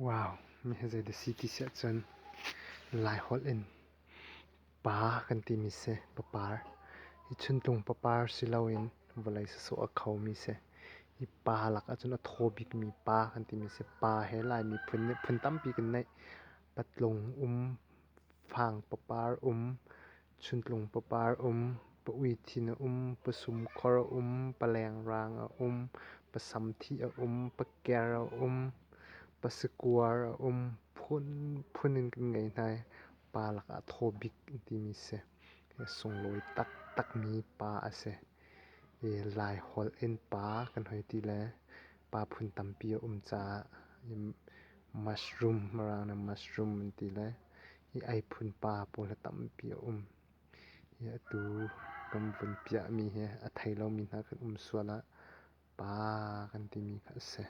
Wow, mi hi zei dah si ti siah cun Laiholh in pa kan timi si, papar. Hi chuntlung papar si loin vawlei sawsawh a khomi si. Hi pa lak ahcun a thaw bikmi pa kan timi si. Pa he Lai miphun nih phun tampi kan neih. Patlung um, fang papar um, chuntlung papar um, pa-uithin a um, pasumkhor a um, palengrang a um, pasamthih a um, paker a um, pasikuar a um, phunphun in kan ngei hna i pa lakah a thaw bik an timi si. A sunglawi taktakmi pa a si. I Laiholh in pa kan hoi ti le pa phun tampi a um caah mushroom Mirang nih mushroom an ti le hi ei phun pa pawl hi tampi a um. Hi atu kan vun piahmi hi a thei lomi hna kan um sual ah pa kan timi kha a si.